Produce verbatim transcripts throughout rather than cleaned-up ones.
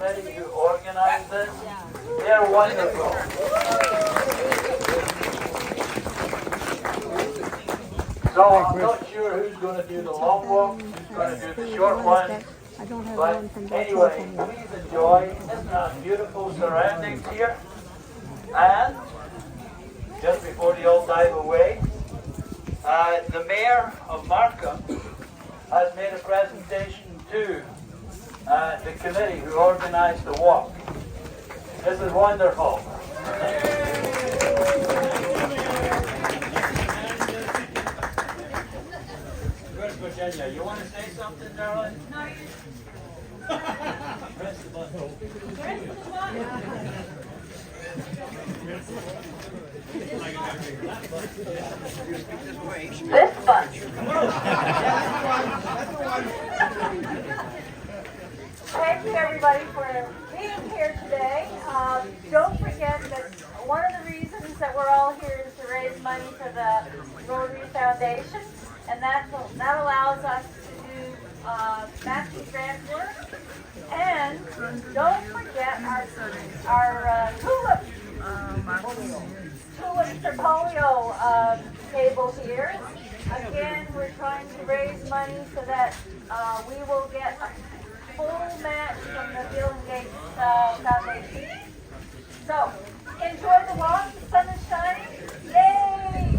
committee who organized this. They're wonderful. So I'm not sure who's going to do the long walk, who's going to do the short one. But anyway, please enjoy. Isn't that beautiful surroundings here? And just before they all dive away, uh, the mayor of Markham has made a presentation to uh, the committee who organized the walk. This is wonderful. Good, Virginia. You want to say something, darling? Press the button. This bus. Thank you, everybody, for being here today. Um, don't forget that one of the reasons that we're all here is to raise money for the Rotary Foundation, and that, that allows us to do uh, matching grant work. And don't forget our, our uh, tulip, tulip portfolio um, table here. Again, we're trying to raise money so that uh, we will get a full match from the Bill and Gates uh, Foundation. So, enjoy the walk. The sun is shining. Yay!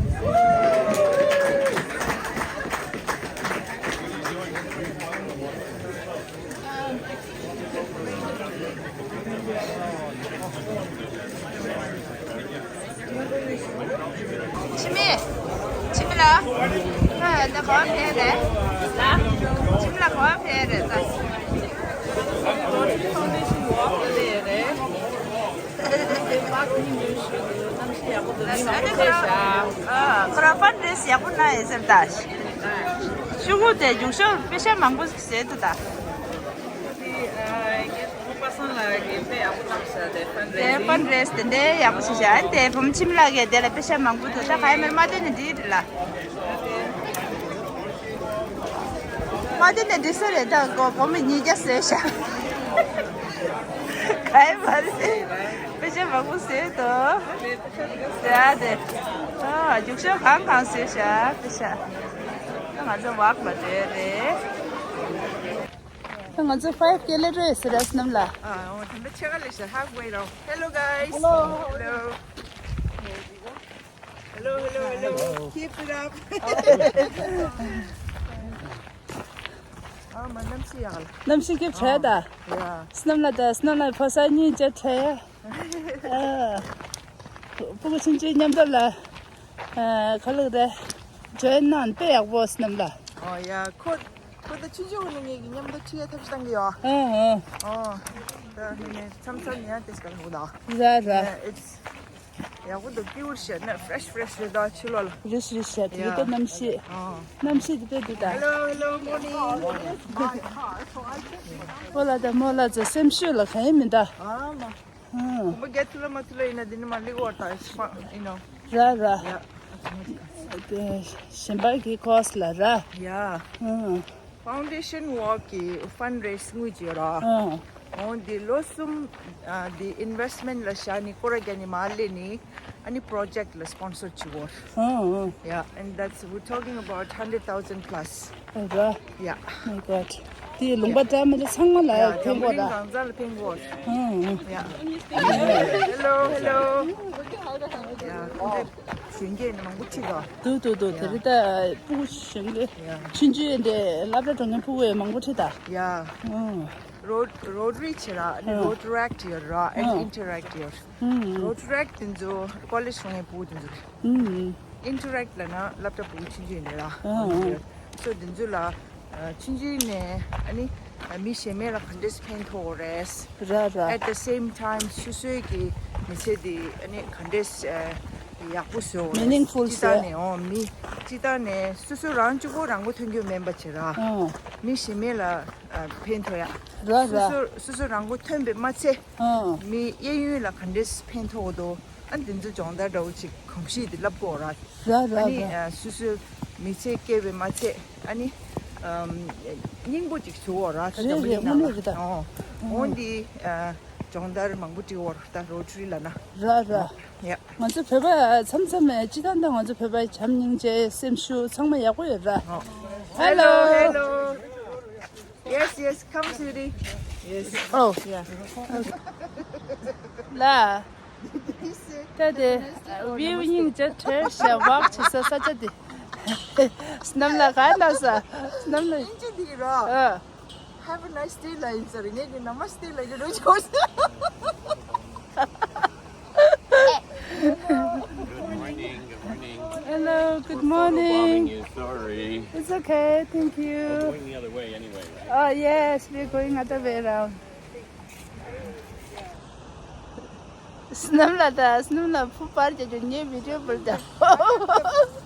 ཕྱི་མི། ཕྱི་མི་ལ། ད་ག་པར་ཕེབས་རེད། ད་ཕྱི་མི་ལ་ག་པར་ཕེབས་རེད་ད། ཁོ་རང་ཕན་འདྲེས་ཡག་པོ་གནང་ཡོད་ཟེར་ད། ཤོག་གུ་དེ་རྒྱུགས་ཤོག་པེ་ཤ་མང་པོ་བཟོས་འདུག་ད། དེ་ཕན་རེས་དེ་འདྲའི་ཡག་པོ་ཞིག་བྱ། ཨ་ནི་དེ་བུ་མོ་འཆི་མེད་ལགས་ཀྱིས་དེ་ལ་པེ་ཤ་མང་པོ་འདུག་ད་ག་ཡེ་མེད་མ་བསྟན་ནས་འགྲིག་རེད་ལ། མ་བསྟན་ནས་འགྲིག་ས་རེད། ད་གོ་བུ་མོ་ཉིས་བརྒྱ་བཟོས་ཤག་ག་ཡེ་མ་རེད། པེ་ཤ་མང་པོ་བཟོས་འདུག་ཡ་དེ། ཨ་རྒྱུགས་ཤོག་གང་གང་བཟོས་ཤག་པེ་ཤ། ང་ཚོ་ཝག་ལ་འགྲོ་ཡ་རེད། ད་ང་ཚོ་ཕའིབ་ཀེ་ལེ་རེད་ཟེར་ར་སྣམ་ལ། ཨ་འོ་དེ་འདྲ་ཆེ་ག་ལེ་ཤ་halfway རོ། Hello guys. Hello. Hello. Hello, hello, hello. Keep it up. ཨ་མ་གནམ་གཤིས་ཡག་ལ། གནམ་གཤིས་སྐྱིད་བྱས་ད། ཡ། སྣམ་ལ་ད་སྣམ་ལ་ཕོ་གསར་གཉིས་བཅས་བྱས། ཨ། སྤུ་གུ་ཆུང་ཆུང་མཉམ་དུ་ལ། ཨ། ཁ་ལག་རེད། ཇོ་ཡིན་ནང་དཔེ་ཡག་པོ་སྣམ་ལ། ཨོ་ཡ་ཁོ། ཁོ་ད་ཆུང་ཆུང་ངུ་ནས་ངེད་ཀྱི་མཉམ་དུ་ཁྲིད་ཡ་ཐབས་ཤེས་བཏང་གི་ཡོད། ཨ་ཨ། ཨོ། ད་ནི་ནི་མཚམས་མཚམས་ཡང་དེ་ཞིག་ལ་ཧུ་ད། ར་ར། ཡ་it's ཡག་པོ་འདུག pure བཤད་ན་fresh fresh རེད་ད་ཕྱི་ལོགས་ལ། རེད་རེད་བཤད་དེ་ད་གནམ་གཤིས། ཨོ། གནམ་གཤིས་དེ་དཔེ་འདུག་ད། Hello, hello, morning. ཨོ་ལ་ད་མོ་ལ་ཚོ་སེམས་ཤུགས་ལ་གང་ཡང་མི་འདའ། ཨ་མ། ཧུམ། གོམ་པ་རྒྱག་ཐུབ་ལ་མ་ཐུབ་ལ་ཡིན་ན་འདི་ནི་མ་ལི་གོ་ད་ཕ་you know། ར་ར། ཡ། དེ་གཞན་པ་གི་ཁོས་ལ་ར། ཡ། ཧུམ། Foundation walk གི་fundraise དངུལ་ཅིག་ཡོད་ར། ཧུམ། འོ་འདི་ལོ་གསུམ་ཨ་འདི་investment ལ་བཞག་ནི་སྐོར་ར་རྒྱག་ནི་མ་ལེ་ནི་ཨ་ནི་project ལ་sponsor བྱེད་དགོས། ཧུམ་ཧུམ། Yeah, and that's, we're talking about hundred thousand plus. ཨོ་ར། Yeah. My God. དེ་ལུང་པ་འདྲ་མི་འདྲ་ཚང་མ་ལ་ཡ་ཕན་གོ་ར། འཛམ་གླིང་གང་ས་ལ་ཕན་གོ། ཨང་ཨང་། ཡ། Hello, hello. ཡ། གཞོན་སྐྱེས་ནི་མང་པོ་ཁྲིད་དོ། འདུག་འདུག་འདུག་ཡ། དེ་རིང་ད་སྤུ་གུ་གཞོན་སྐྱེས། ཡ། ཆུང་ཆུང་འདི་སློབ་གྲྭ་འགྲོ་མཁན་སྤུ་གུ་ཡང་མང་པོ་ཁྲིད་ད། ཡ། ཨང་། Rot- Rotary བྱེད་ར། ཨ་ནི་ཨང་། Rotaract ཡོད་ར། ཨ་ནི་ཨང་། Interact ཡོད། ཨང་། Rotaract དེ་ཚོ་college སོང་ཡས་སྤུ་གུ་དེ་ཚོ་རེད། ཨང་། Interact ལབ་ན་སློབ་གྲྭ་སྤུ་གུ་ཆུང་ཆུང་ཡིན་ར། ཨང་ཨང་། So དེ་ཚོ་ལ་ཨ་ཆུང་ཆུང་ནས་ཨ་ནི་ཨ་མི་གཞན་མའི་ལ་ག་འདྲས་ཕན་ཐོགས་རེད། ར་ར། At the same time སོ་སོའི་གི་མི་ཚེ་དེ་ཨ་ནི་ག་འདྲས་ཨ་ཡག་པོ་བཟོ་རེད། Meaningful སྤྱི་བཏང་ནས་ཨོ་མི་སྤྱི་བཏང་ནས་སོ་སོ་རང་གཅིག་པོ་རང་མགོ་ཐོན་རྒྱུ་མིན་པ་བྱེད་ར། ཨང་། མི་གཞན་མའི་ལ་ཨ་ཕན་ཐོགས་ཡ། ར་ར། སོ་སོ་སོ་སོ་རང་མགོ་ཐོན་པས་མ་ཚད། ཨང་། མི་གཡས་གཡོན་ལ་ག་འདྲས་ཕན་ཐོགས་འདུག་ཨ་འདི་ཚོ་སྦྱོང་བརྡར་འདྲ་བོ་ཅིག་གོམས་གཤིས་དེ་བསླབ་དགོས་ར། ར་ར་ཨ་ནི་ར། ཨ་སོ་སོའི་མི་ཚེ་སྐྱེལ་བའི་མ་ཚད་ཨ་ནི་ཨམ་སྙིང་པོ་ཅིག་བྱུང་བ་ར། ད་རེད་འཛམ་བུ་རེད། གླིང་ནང་ལ་དངོས་གནས་རེད་ད། ཨོ་ འོན་ཏེ་ཨ་སྦྱོང་བརྡར་མང་པོ་བྲིས་འོར་ད་རོ་ཊ་རི་ལ་ན། ར་ར། ཡ། ང་ཚོ་བོད་པ་མཚམས་མཚམས་སྤྱི་བཏང་ད་ང་ཚོ་བོད་པ་བྱམས་སྙིང་རྗེ་སེམས་ཤུགས་ཚང་མ་ཡག་པོ་ཡོད་ར། Hello. Hello. Yes, yes, come, sweetie. Yes. Oh, yeah. ལ། ད་དེ་བིའུ་སྙིང་རྗེ་བྲལ་ཞེས་ཝག་བྱེད་ས་ས་ཆ་དེ། སྣམ་ལ་ག་ན་ས། སྣམ་ལ། ཨིན་ཇི་འདི་རོ། ཨ། Have a nice day ལ་ཡིན་ས་རེད། ངས་ཀྱི་Namaste ལ་ཡོད་རོ་ཅོ། Good morning. Good morning. Hello, good morning. We're photobombing you. Sorry. It's okay. Thank you. We're going the other way anyway, right? Oh, yes, we're going other way around. སྣམ་ལ་ད་སྣམ་ལ་ཕུ་པར་རྒྱག་རྒྱུ་ངའི་བི་ཌི་ཡོ་པར་ད།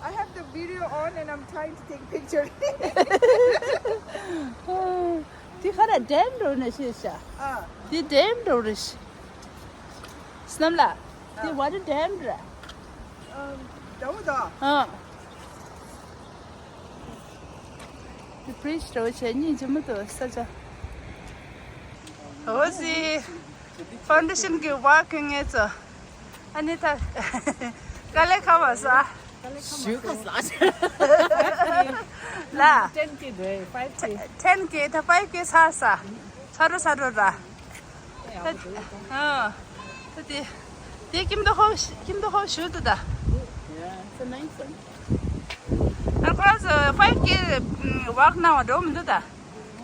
I have the video on and I'm trying to take picture. དེ་ཁ་ར་ཌེམ་འགྲོ་ནས་ཤེས་ཤ། ཨ། དེ་ཌེམ་འགྲོ་རེད་ཤ། སྣམ་ལ། དེ་ཝ་ཊར་ཌེམ་ར། ཨམ། འདྲ་བོ་ད། ཨ། དེ་བྲིཇ་འདྲ་བོ་བྱས་སྙིང་རྗེ་མོ་འདུག་ས་ཆ། འོ་ཟི། ཕའུན་ཌེ་ཤན་གྱི་ཝག་གི་ངེད་ཚོ། ཨ་ནི་ད། དཀའ་ལས་ཁག་པ་ས། ཞུ་ཁ་ས། ལ། ཊེན་ཀེ་རེད། ཕའིབ་ཀེ། ཊེན་ཀེ་ད་ཕའིབ་ཀེ་ས་ས། ས་རོ་ས་རོ་ར། ད། ཨ། ད་དེ། དེ་ཀིམ་དོ་ཧོབ་ཀིམ་དོ་ཧོབ་ཞུ་དུ་ད། Yeah, it's a nice one. ཨ་ཁོ་རང་ཚོ་ཕའིབ་ཀེ་ཝག་གནང་བ་འགྲོ་མི་འདུག་ད།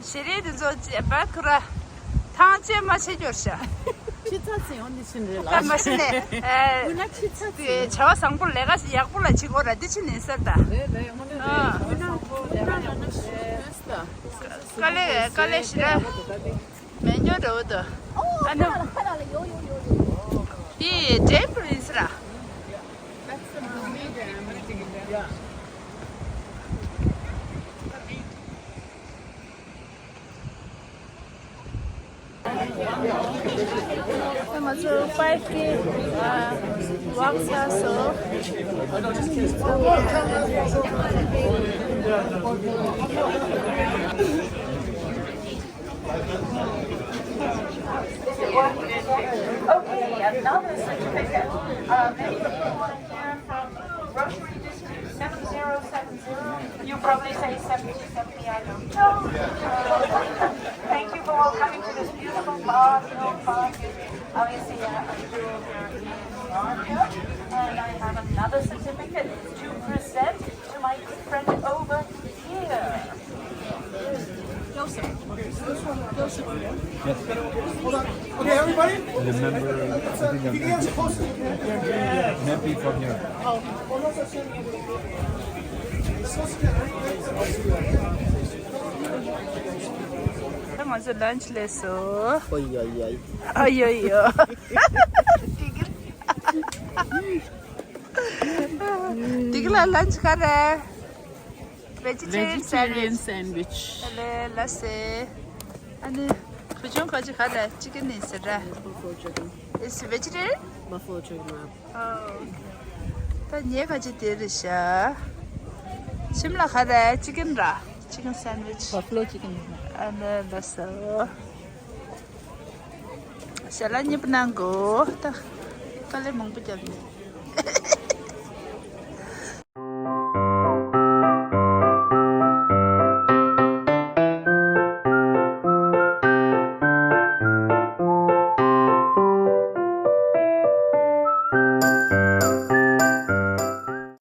ཞེ་རེ་དེ་ཚོ་ཅེ་བད་ཁུ་ར། ཐང་ཅེ་མ་བྱེད་འགྱོར་ཤ། ཁྱི་ཚ་ཟིན་འོང་འདི་ཕྱིན་རེད་ལ། ད་མ་ཤི་ནས། ཨ། དབུ་ན་ཁྱི་ཚ་དེ་ཟིན། བྱ་བ་བཟང་པོ་ལས་ཀ་ཞིག་ཡག་པོ་ལ་བྱེད་དགོས་ར་འདི་ཕྱིན་ནས་ཟེར་ད། རེད་རེད། དབུ་ན་དབུ་ན་ལ་ན་ཤི་ད། དཀའ་ལས་དཀའ་ལས་ཞེ་ར། མེད་འགྱོ་འགྲོ་འདུག་ཨ་ནི། དེ་ཌེམ་པྲིན་སི་ར། ང་ཚོ་ཕའིབ་ཀེ་ཝག་ཚར་སོང་། Okay, another certificate. Uh, many people are here from Rotary District seven zero seven zero. You probably say seventy seventy, I don't know. Thank you for all coming to this beautiful park, Hill Park. Obviously, uh, I'm sure there is Monica. And I have another certificate to present to my good friend over here. Joseph. Joseph. Yes. Okay, everybody? Remember, if you get close, happy from here. ད་ང་ཚོ་ལན་ཆི་ལས་སོ། ཨོ་ཡོ་ཡོ། ཨོ་ཡོ་ཡོ། འདི་གི་ལ་ལན་ཆི་ག་རེ། Vegetarian sandwich. Vegetarian sandwich. ཨ་ལེ་ལ་སེ། ཨ་ནི་བུ་ཆུང་ཁ་ཅིག་ག་ལ་ཅི་གི་ནི་ཟེར་ར། Buffalo chicken. It's vegetarian? Buffalo chicken wrap. Oh. ད་ཉེ་ཁ་ཅིག་དེ་རེད་ཤག་ཁྱིམ་ལ་ག་རེ་ཅི་ཀན་ར། Chicken sandwich. Buffalo chicken. ཨ་ནི་ལ་སོ། ཞལ་ལག་གཉིས་པོ་གནང་གོ་ད། དཀའ་ལས་མང་པོ་བརྒྱབ་ནས།